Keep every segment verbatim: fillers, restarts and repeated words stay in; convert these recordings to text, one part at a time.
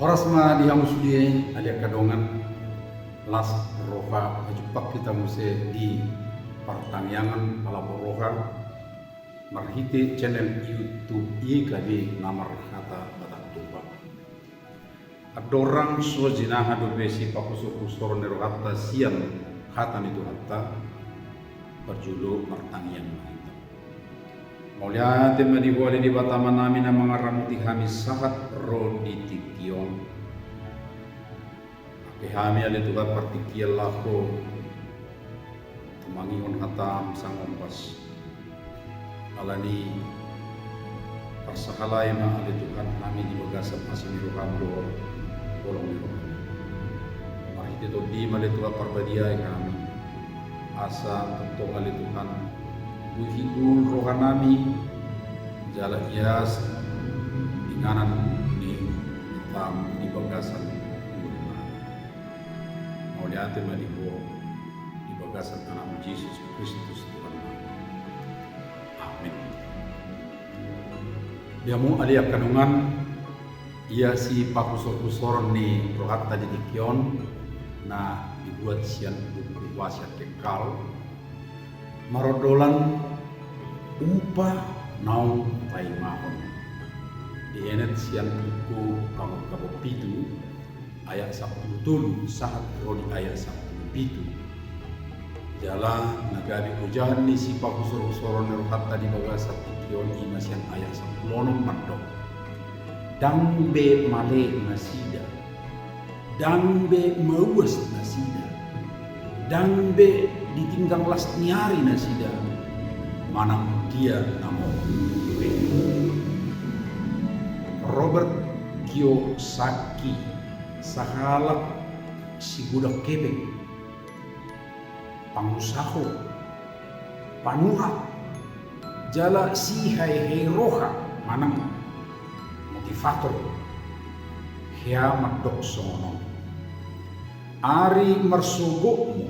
Horas ma di hamu sude ale angka dongan, las roha pajumpang hita muse di partangiangan palapor roha marhite channel YouTube Y K B na marhata Batak Toba. Andorang so jinaha dope sipahusorhusoron ni rohanta sian hata ni Tuhanta, parjolo martangiang ma hita. Mauliate ma di Ho ale Debata Amanami na mangaramoti hami sahat ro di tingki on. Angke hami ale Tuhan partingkian laho tumangihon hataM sangombas. Alani parsahalai ma ale Tuhan hami di bagasan asi ni rohaM dohot holong ni rohaM. Marhite TondiM ale Tuhan parbadiai hami. Asa tongtong ale Tuhan, boi hibul rohanami jala ias inganan ni hataM di bagasan ngolunami. Mauliate ma di Ho di bagasan AnakMu Jesus Kristus Tuhannami. Amin. Di hamu ale angka dongan, ia sipahusorhusoron ni rohanta di tingki on na dibuat sian buku Wasiat Kekal, mardolan upa naung paimahon. Dienet sian buku Pangungkapon pitu, ayat sampulu tolu sahat ro di ayat sampulu pitu. Jala na gabe ojahan ni sipahusorhusoron ni rohanta di bagasan tingki on i ma sian ayat sampulu onom mandok: Ndang be male nasida, ndang be mauas nasida, ndang be ditinggang las ni ari nasida, manang dia na mohop be. Robert Kiyosaki, sahalak sigodang hepeng, pangusaho, panurat, jala sihaehai roha manang motivator, hea mandok songon on: Ari marsogotmu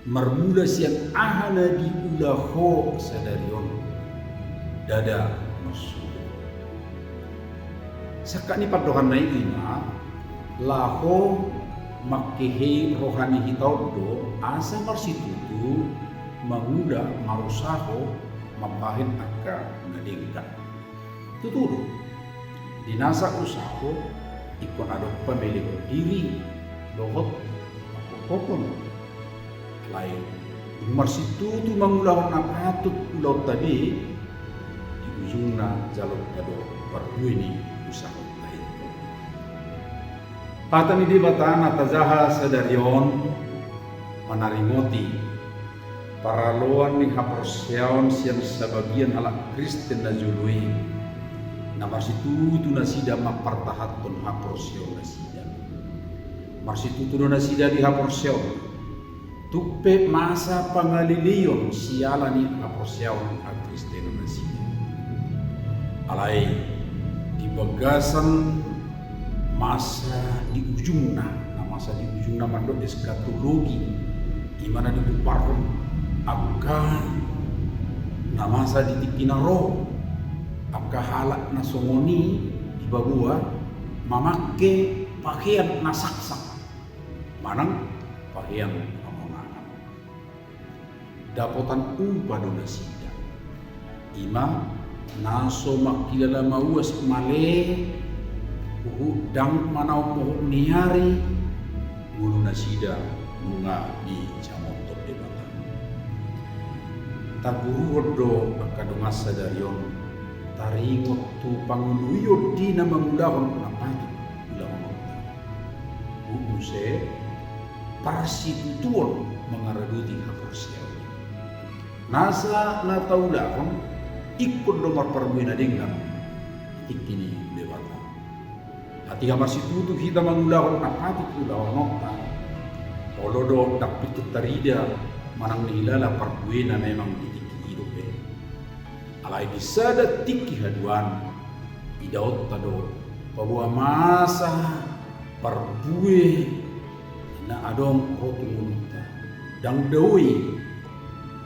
marmula sian aha na diula ho sadari on, ndada marsogot. Sangkap ni pandohanna i ima, laho mangkehei roha ni hita on do asa marsitutu mangula, marusaho mambahen angka na denggan. Tutu do, di nasa usaho ingkon adong pamelehon diri dohot pangkorhon. Alai dung marsitutu mangulahon na patut ulaonta be, di ujungna jaloonta do parbue ni usahaonta i. Hata ni Debata na tajaha sadari on manaringoti paraloan ni haporseaon sian sabagian halak Kristen na jolo i, na marsitutu nasida mampartahankon haporseaon nasida. Marsitutu do nasida di haporseaon, tung pe masa pangaleleion siala ni haporseaon hakristenon nasida. Alai di bagasan masa di ujungna, na masa di ujungna mandok eskatologi, i ma na digombarhon angka na masa di tingki na ro, angka halak na songon i dipaboa mamangke pahean na saksak manang pahean hamonangan. Dapotan upa do nasida, i ma na so mangkilala mauas male, huhut ndang manaon mohop ni ari, ngolu nasida nunga dijamothon Debata. Taguruhon do angka dongan sadari on taringot tu pangoluion di na mangulahon na patut ulaononta. Huhut muse parsitutuon mangaradoti haporseaon. Nasa na taulahon ingkon do marparbue na denggan di tingki ni Debata. Hatiha marsitutu hita mangulahon na patut ulaononta, olo do ndang pintor tarida manang nihilala parbuena memang di tingki i dope. Alai di sada tingki haduan idaonta do paboa masa parbue na adong ro tu ngolunta. Ndang dao i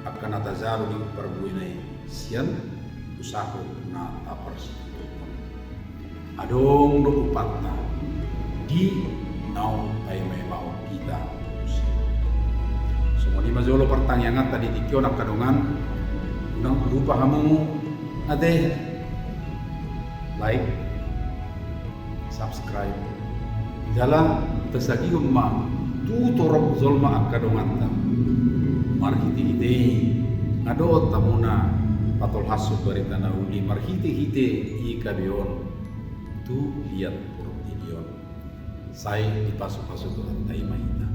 angka na tajalo di parbuena i sian usaha na taparsitutuhon. Adong do upatna. Di naung paima-imahon hita. Songon i ma jolo partangianganta di tingki on angka dongan. Unang lupa hamu ate like, subscribe, jala tasagihon ma tu torop jolma angka donganta. Marhite-hite i nga dohot hamuna patolhashon barita na uli marhite-hite I K B on tu liat portibi on. Sai dipasu-pasu Tuhanta i ma hita.